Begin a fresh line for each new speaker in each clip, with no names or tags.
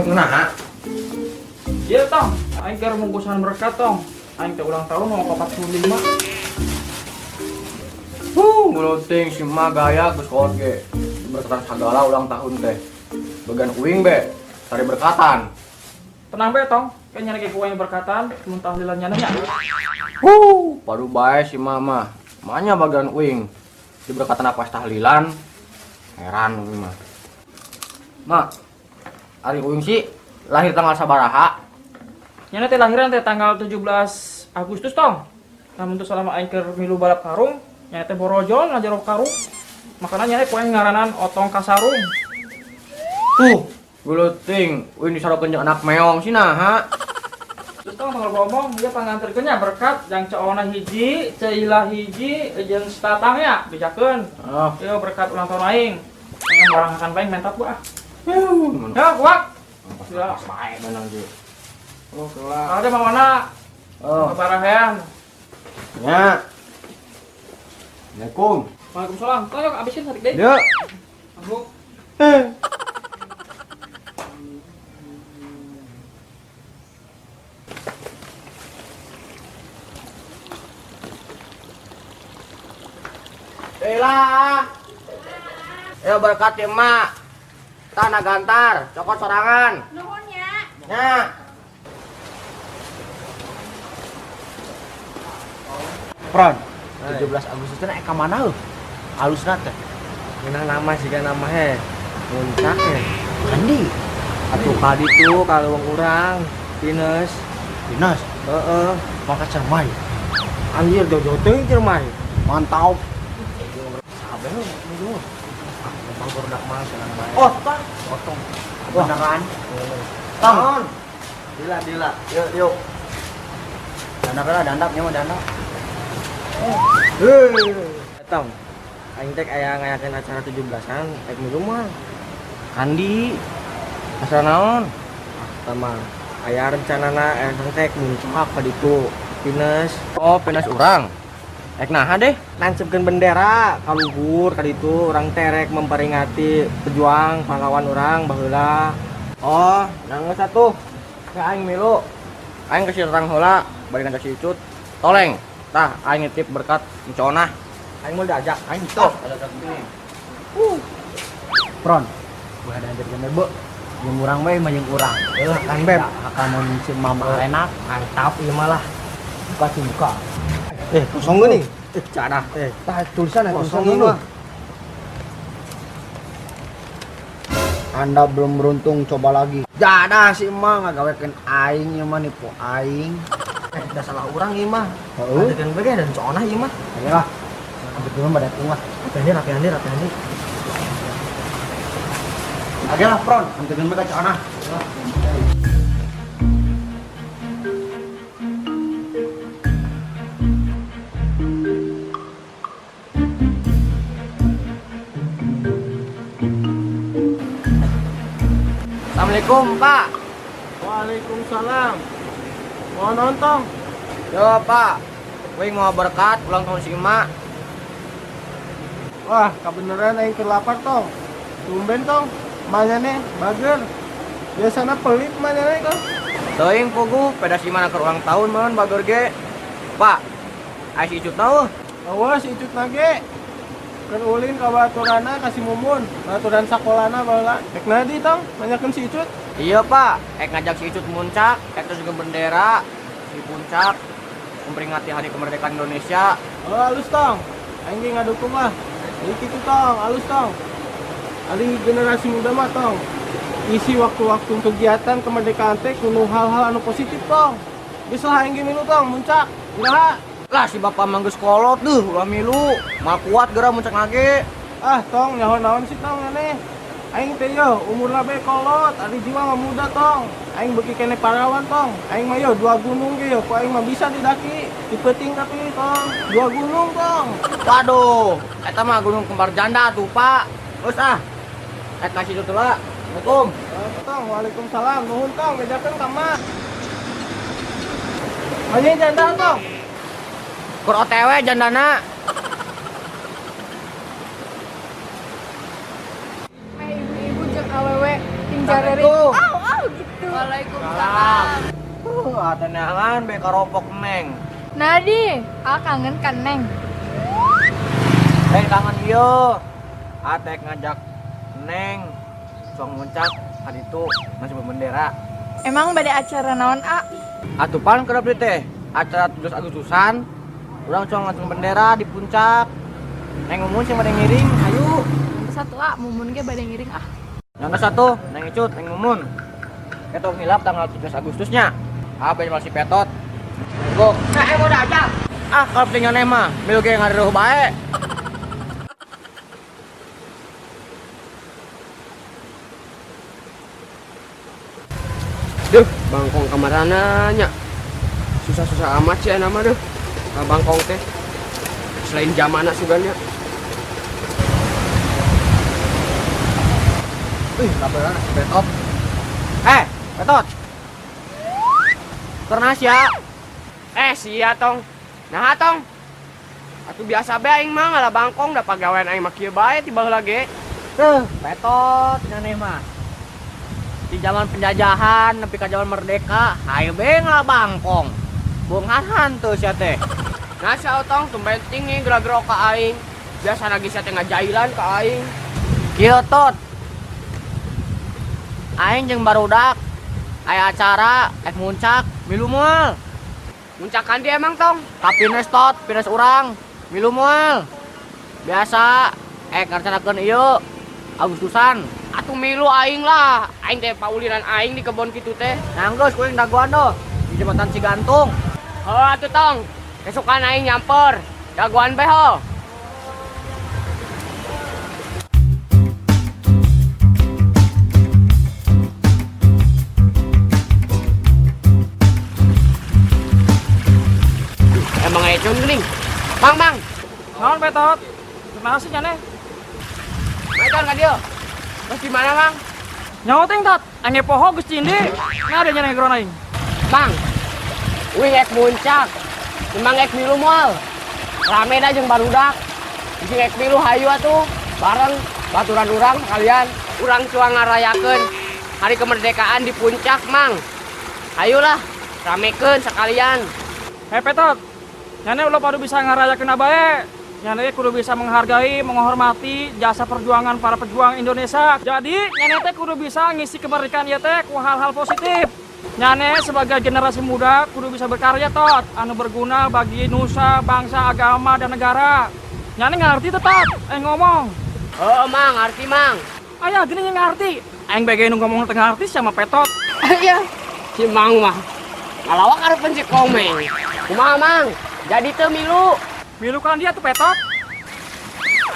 Naha?
Iya tong, aing keur mungkusan berkat tong. Aing teh ulang tahun mau 45.
Geuleuting si emak gaya geus kolot ge. Berkatan sagala ulang tahun teh. Bagian uing be, cari berkatan.
Tenang be tong, kan nyana ge ku aing berkatan, mun tahlilan nyana nya.
Padu bae si mama. Manya bagian uing. Diberkatan apa tahlilan? Heran uing mah. Mak, ari uing sih lahir tanggal sabaraha?
Nyana teh lahiran teh tanggal 17 Agustus tong. Namun tuh selama aing keur milu balap karung, nyana teh borojol ngajero karung. Makana nyana ku aing ngaranan Otong Kasarung.
Tuh, geuleuting uing disarokeun jeung anak meong sih naha.
Terus tong tong ngomong, dia panganterkeun nya berkat jang coona hiji, ceuilah hiji, jeung statang nya bejakeun.
Oh.
Ieu berkat ulang tahun aing. Pengen barang akan bae mentat gua ah. Ya, kuat.
Ya, bae menang ge. Oh, kelar.
Ada mamana
Oh,
kebarahean.
nya. Assalamualaikum.
Waalaikumsalam. Tong yuk abisin satik deui.
Yuk.
Manggung.
Ela. Ya berkat ya emak. Tanah gantar, cokot sorangan.
Nuhun ya.
Nya.
Pron, 17 Agustus teh ka mana heuh? Alusna teh.
Ngeunah nama sih kan nama he. Muncak he.
Kandi.
Atuh ka ditu ka leuweung urang. Pinus.
Dinas,
Heeh.
maka Cermai.
Anjir jauh-jauh teuing Ciremai.
Mantap.
Sabe heuh nuju. Ah, numpang barudak mah senang bae.
Oh, tah.
Otong.
Beneran. Tang.
Dila, dila. Yuk, yuk.
Dandak lah, dandak nya mah dandak.
Hei. Tong. Aing teh aya ngayakeun acara 17-an, rek nuju mah.
Kandi. Asal naon?
Tama. Aya rencanana teh muncak ka ditu. Pinus.
Oh, pinus urang. Ek naha deh.
Nancapkeun bendera ka luhur ka ditu urang teh rek memperingati pejuang pahlawan urang baheula.
Oh, nangis atuh. Ke aing milu. Aing ke si Rang heula, bari ngajak si Icut. Toleng. Tah, aing nitip berkat enconah.
Aing mau diajak.
Aing itu. Ada sini.
Pron. Ulah ada anjir be. Jeung urang we mah jeung urang.
Heuh, kan beb.
Akan mun si mama enak,
Mantap ieu mah lah.
buka sih buka.
Kosong geuning. Cadah.
Tah tulisan
Kosong
tulisan
ieu mah.
Anda belum beruntung, coba lagi. Jadah si emak ngagawekeun aing ieu mah nipu aing.
Dah salah urang ieu mah.
Heeh.
Adegan bae dan conah ieu mah.
Ayolah. Kebetulan pada tunggu.
Rapihan deui, rapihan deui, rapihan deui.
Ayolah, Pron. Anteurkeun bae ka Conah.
Assalamualaikum, Pak.
Waalaikumsalam. Mau nonton?
Yo, Pak. Wing mau berkat ulang tahun si emak.
Wah, kebenaran aing keur lapar tong. Tumben tong, manyane bager. Biasana pelit manyane tong.
Teuing puguh, peda si mana keur ulang tahun meureun bager ge. Pak, aya si Icut na eueuh.
Awas Icut nage. Keur ulin ka baturana ka si Mumun, baturan sakolana baheula. Rek nadi tong, nanyakeun si Icut.
Iya, Pak. Ek ngajak si Icut muncak, ek terus juga bendera di puncak memperingati Hari Kemerdekaan Indonesia.
Oh, alus tong. Aing ge ngadukung lah. Jadi kitu tong, alus tong. Ari generasi muda mah tong. Isi waktu-waktu kegiatan kemerdekaan teh kudu hal-hal anu positif tong. Geus lah aing ge milu tong, muncak. Iraha.
Lah si bapak mah geus kolot deuh, ulah milu. Mal kuat geura muncak lagi.
Ah tong, nyaho naon sih tong aneh. Aing teh yo umurna bae kolot, ari jiwa mah muda tong. Aing beuki keneh parawan tong. Aing mah yo dua gunung ge yo, ku aing mah bisa didaki. Di peuting tapi tong, dua gunung tong.
Waduh, eta mah gunung kembar janda tuh, Pak. Geus ah. Ek kasih itu lah. Assalamualaikum.
Tong, waalaikumsalam. Nuhun tong, bejakeun ka mak. Manya janda tong.
Kur OTW jandana.
Meh ibu-ibu jeung awewe ting jareurik.
Assalamualaikum.
Au au gitu. Waalaikumsalam.
Ada neangan be karopok Neng.
Nadi, ah kangen kan Neng.
Neng kangen ieu. Atek ngajak Neng cuang muncak hari itu masih bendera.
Emang bade acara naon a?
Atuh pan kerap teh acara 17 Agustusan. Urang cuang ngacung bendera di puncak. Neng Mumun sing bade ngiring, ayo.
Satu a, Mumun ge bade ngiring ah.
Nyana satu, Neng Icut, Neng Mumun. Ketong hilap tanggal 17 Agustusnya. Ah, ben masih petot. Go. Nah, mau aja. Ah, kalau tinggal neng mah, milu ge ngaruh bae.
Duh, bangkong kamarana nya. Susah-susah amat sih nama deh. Bangkong teh. Selain zamana sugannya.
Wih, kabaran si Petot. Petot. Kernas ya.
Sia tong. Nah, tong. Atuh biasa bae aing mah ngalah bangkong da pagawean aing mah kieu bae ti baheula ge.
Tuh, Petot cenah mah. Di zaman penjajahan nepi ka zaman merdeka, hayu be ngalah bangkong. Beunghahan teu sia teh.
Nah, sia otong tumben tinggi geura-gero ka aing. Biasa lagi sia teh ngajailan ka aing.
Kieu tot. Aing jeung barudak aya acara ek muncak milu moal.
Muncakan dia emang tong.
Ka pines tot, pines urang milu moal. Biasa ek ngarencanakeun ieu Agustusan.
Atuh milu aing lah. Aing teh paulinan aing di kebon kitu teh.
Nanggeus kuring dagoan doh di jembatan Cigantung.
Heuh atuh tong. Kesukaan aing nyamper. Dagoan bae ho. Emang ecun geuning. Mang, mang.
Naon Petot? Kumaha sih nyane?
Maeton ka dieu. Terus di mana, Mang?
Nyawa ting tot, aing poho geus cindi. Nah ada nyane geron aing.
Mang. Wih ek muncak. Emang ek milu moal. Rame dah jeung barudak. Jeung ek milu hayu atuh bareng baturan urang sekalian. Urang cuang ngarayakeun hari kemerdekaan di puncak, Mang. Hayulah, ramekeun sekalian.
Hei Petot, nyane ulah padu bisa ngarayakeun bae. Nyane kudu bisa menghargai, menghormati jasa perjuangan para pejuang Indonesia. Jadi nyane teh kudu bisa ngisi kemerdekaan ieu teh ku hal-hal positif. Nyane sebagai generasi muda kudu bisa berkarya tot, anu berguna bagi nusa, bangsa, agama dan negara. Nyane ngerti tetap, ngomong.
Oh, Mang, ngerti, Mang.
Ayah gini ngerti. Aing bae nu ngomong teu ngerti sama Petot.
Iya.
Si Mang mah ngalawak areupkeun si Komeng. Kumaha, Mang? Jadi teu milu.
Milu kan dia tuh Petot.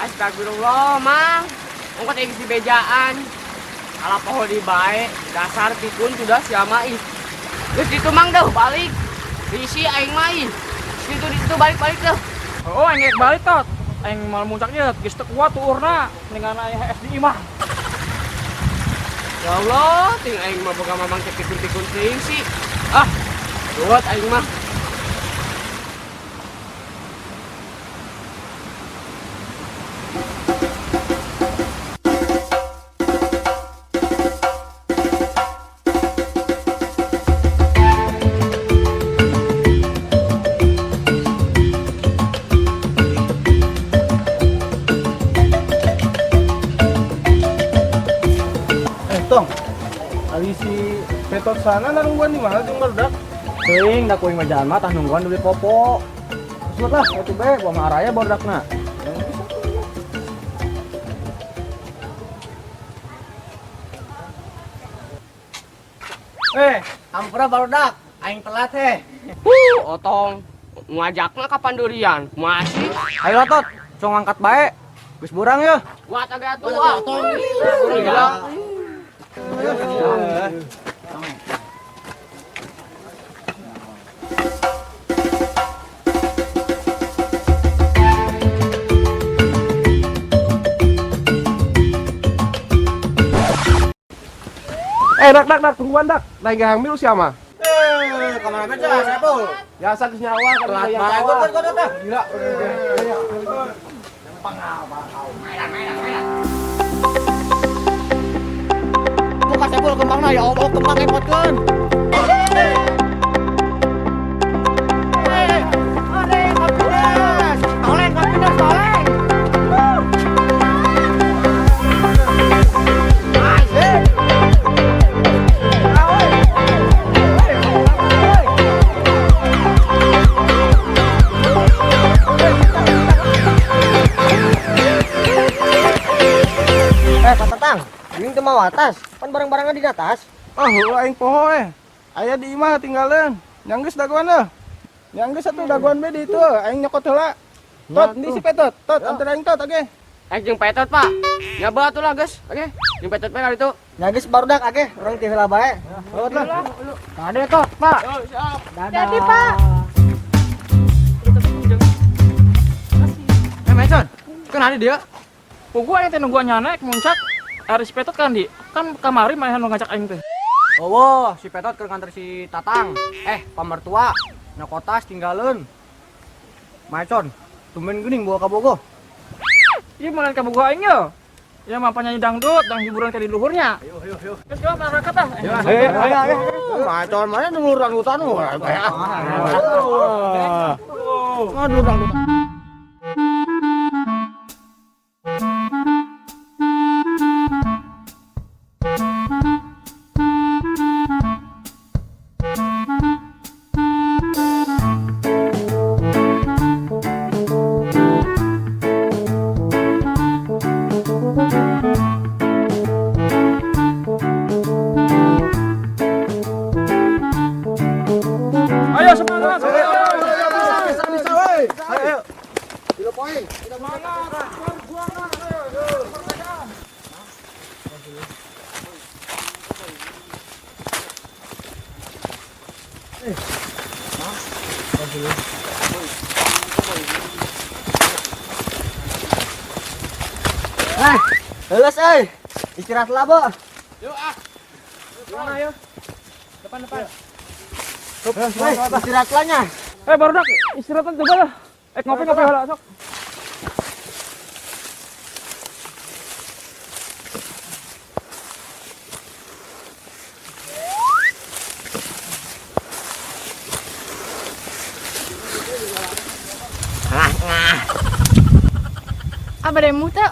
Astagfirullah, Mang. Ongkot aing dibejaan. Ala poho di bae, dasar pikun sudah siama ih. Geus ditu Mang deuh balik. Diisi aing mah ih. Situ ditu balik-balik deuh.
Oh, aing rek balik tot. Aing mal muncaknya geus teu kuat tuurna dengan aing SDI mah.
Ya Allah, ting aing mah boga mamang teh pikun-pikun teuing sih. Ah, buat aing mah.
Tong. Ari si Petot sana nungguan di mana jeung barudak?
Teuing da kuring mah jalma tah nungguan beli popo. Terus lah atuh be gua mah araya barudakna. Ampura barudak, aing telat heh.
Otong ngajakna kapan durian? Masih.
Ayo tot, cong angkat bae. Geus burang yeuh.
Buat agak tua. Gila.
Dak dak dak tungguan dak. Lain gahang milu siapa?
Kamana aja, Saipul?
Biasa geus nyawa kan
Telat
yang
bae.
tawa.
Got, got, got,
Gila.
Buka Saipul. Kembangna ya Allah, kembang emotkeun. Toleng, kapindas, toleng.
Eh, Pak Tatang, ini teu mawa tas. Pan barang-barangnya di atas.
Ah, heueuh aing poho eh. Aya di imah tinggalin. Nya geus dagoan deh. Nya geus atuh dagoan be di itu, aing nyokot heula. Tot, di si Petot. Tot, antar aing tot, oke.
Eh jeung Petot, Pak. Nyoba atuh lah, geus. Oke. Jeung Petot bae itu.
Nya geus barudak age, urang ti heula bae.
Tot lah.
Kade tot, Pak.
Jadi Pak.
Eh, Mason. Kan ada dia.
Pugu aing teh nungguan nyana ek muncak. Ari si Petot kan di kan kamari mah nu ngajak aing teh.
Oh, wah, si Petot ke kantor si Tatang. Eh, pamertua. Nyokot tas tinggalin. Mason, tumben geuning bawa ka Bogo.
Ieu mah lain ka Bogo aing ye. Ya mah penyanyi dangdut, dang hiburan ka di luhurnya.
Ayo, ayo, ayo.
Geus gua berangkat ah.
Ayo, ayo, ayo. Mason, mana dulur dangdutan lu? Aduh, dangdutan.
Ayo semangat.
Bisa, bisa, woi. Ayo. Kilo poin. Eh, lulus euy. Istirahat lah, Bo.
Mana ayo? Depan-depan.
Woi, istirahat lah nya.
Eh barudak istirahat juga lah. Eh ngopi-ngopi heula sok.
Ah bade muh teu?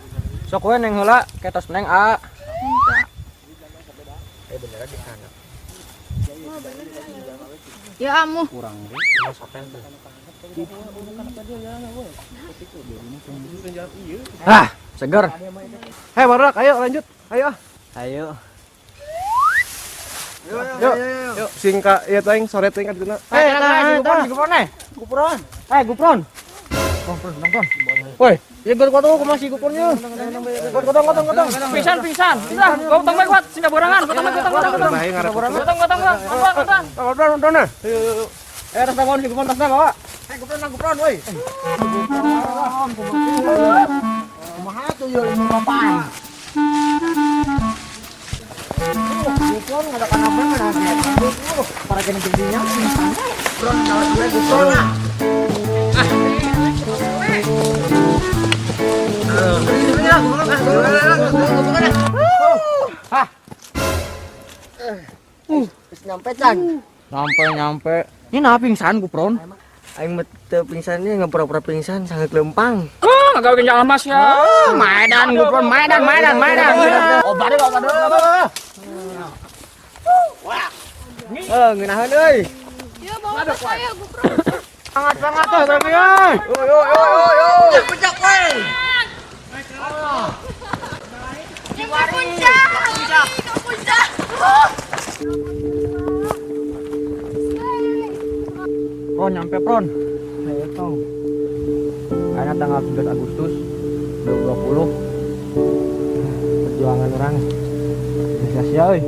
Sok we neng heula, ketos neng a.
Ya amuh.
Ah, seger.
Hei, barudak, ayo lanjut. Ayo.
Ayo.
Yuk, yuk. Sing ka ieu teh sore teh ka dituna.
Eh, eh, si Gupron, eh.
Gupron.
Eh, Gupron. Gupron, nonton. Woi, ya gue gua tuh masih Gupronnya. Gotong, gotong, gotong.
Pingsan, pingsan. Bisa, gotong bae kuat, sing borangan, gotong bae, gotong, gotong, gotong.
Bahaya ngarep.
Gotong, gotong, gotong, gotong, gotong.
Gupron, nonton eh. Eh, tas bangun si Gupron tasnya bawa. Eh, Gupron, nang Gupron, woi.
Kumaha tuh yo ilmu apaan? Gupron ada kanapa mana? Para kena jadinya. Gupron kalau gue Gupron ah.
Hah,
Terus nyampe can.
nyampe nyampe. Ini nah pingsan Gupron.
Aing mah teu pingsannya nggak pura-pura pingsan sangat lempang.
Ah, ngagawe ginjal emas ya.
Medan Gupron, Medan, Medan, Medan. Oh, bari, bari, bari.
Eh, ngeunaheun euy.
Ya bawa tas saya Gupron.
Semangat, semangat tuh, berarti, euy.
Yo yo yo yo. Puncak we.
Ke puncak. Ke puncak.
Pron, nyampe Pron.
Ayo tong.
Kayaknya tanggal 17 Agustus 2020.
Perjuangan orang.
Sia-sia euy.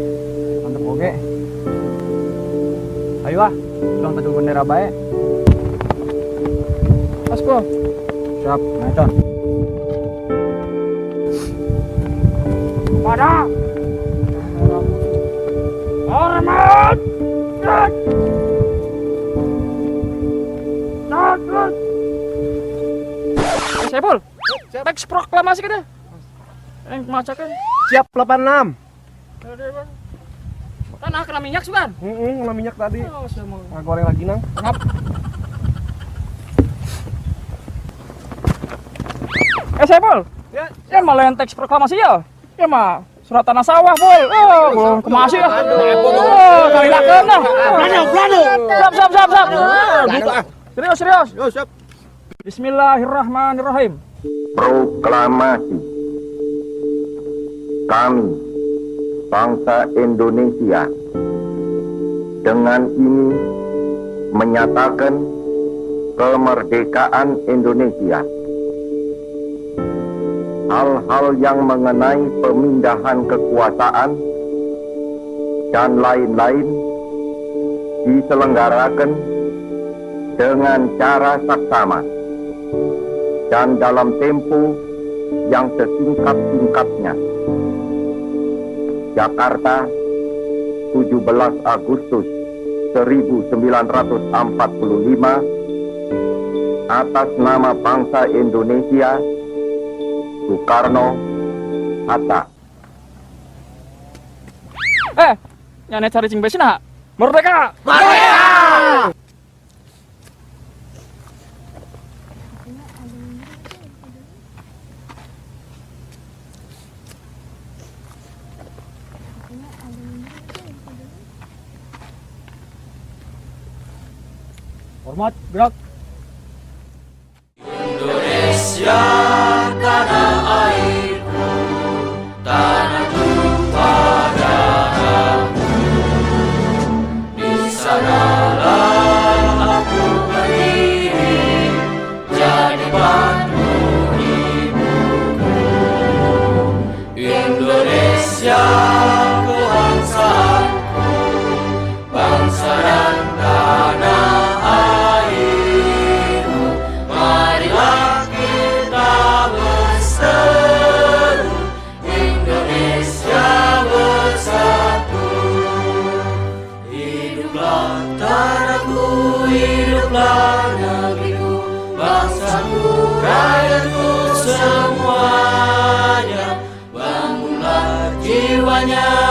Mantep oge. Ayo ah, urang tadu bendera bae.
Mas Bro.
Siap, Mason.
Pada Hormat. Gerak. Saiful, teks proklamasi kita. Eh, macakan.
Siap 86.
Tanah kena minyak sugan.
Heeh, kena minyak tadi.
Oh, semua.
Ngagoreng lagi nang.
Ngap. Eh, Saiful.
Ya.
Ya mah lain teks proklamasi ya. Ya mah surat tanah sawah, Bol. Oh, belum kemasi ya. Oh, kalilakeun lah.
Blado, blado.
Siap, siap, siap, siap.
Gitu ah.
Serius, serius.
Yo, siap.
Bismillahirrahmanirrahim.
Proklamasi. Kami, bangsa Indonesia, dengan ini menyatakan kemerdekaan Indonesia. Hal-hal yang mengenai pemindahan kekuasaan dan lain-lain diselenggarakan dengan cara saksama dan dalam tempo yang sesingkat-singkatnya. Jakarta, 17 Agustus 1945, atas nama bangsa Indonesia, Soekarno Hatta.
Eh, nyane cari cing besin ha? Merdeka!
Merdeka!
Hormat, gerak.
Indonesia tanah airku, tanah tumpah darahku. Di sanalah aku berdiri, jadi batu ibuku. Indonesia kebangsaanku, bangsa dan tanah airku. Marilah kita berseru, Indonesia bersatu. Hiduplah tanahku, hiduplah negeriku, bangsaku, rakyatku semuanya. Bangunlah jiwanya.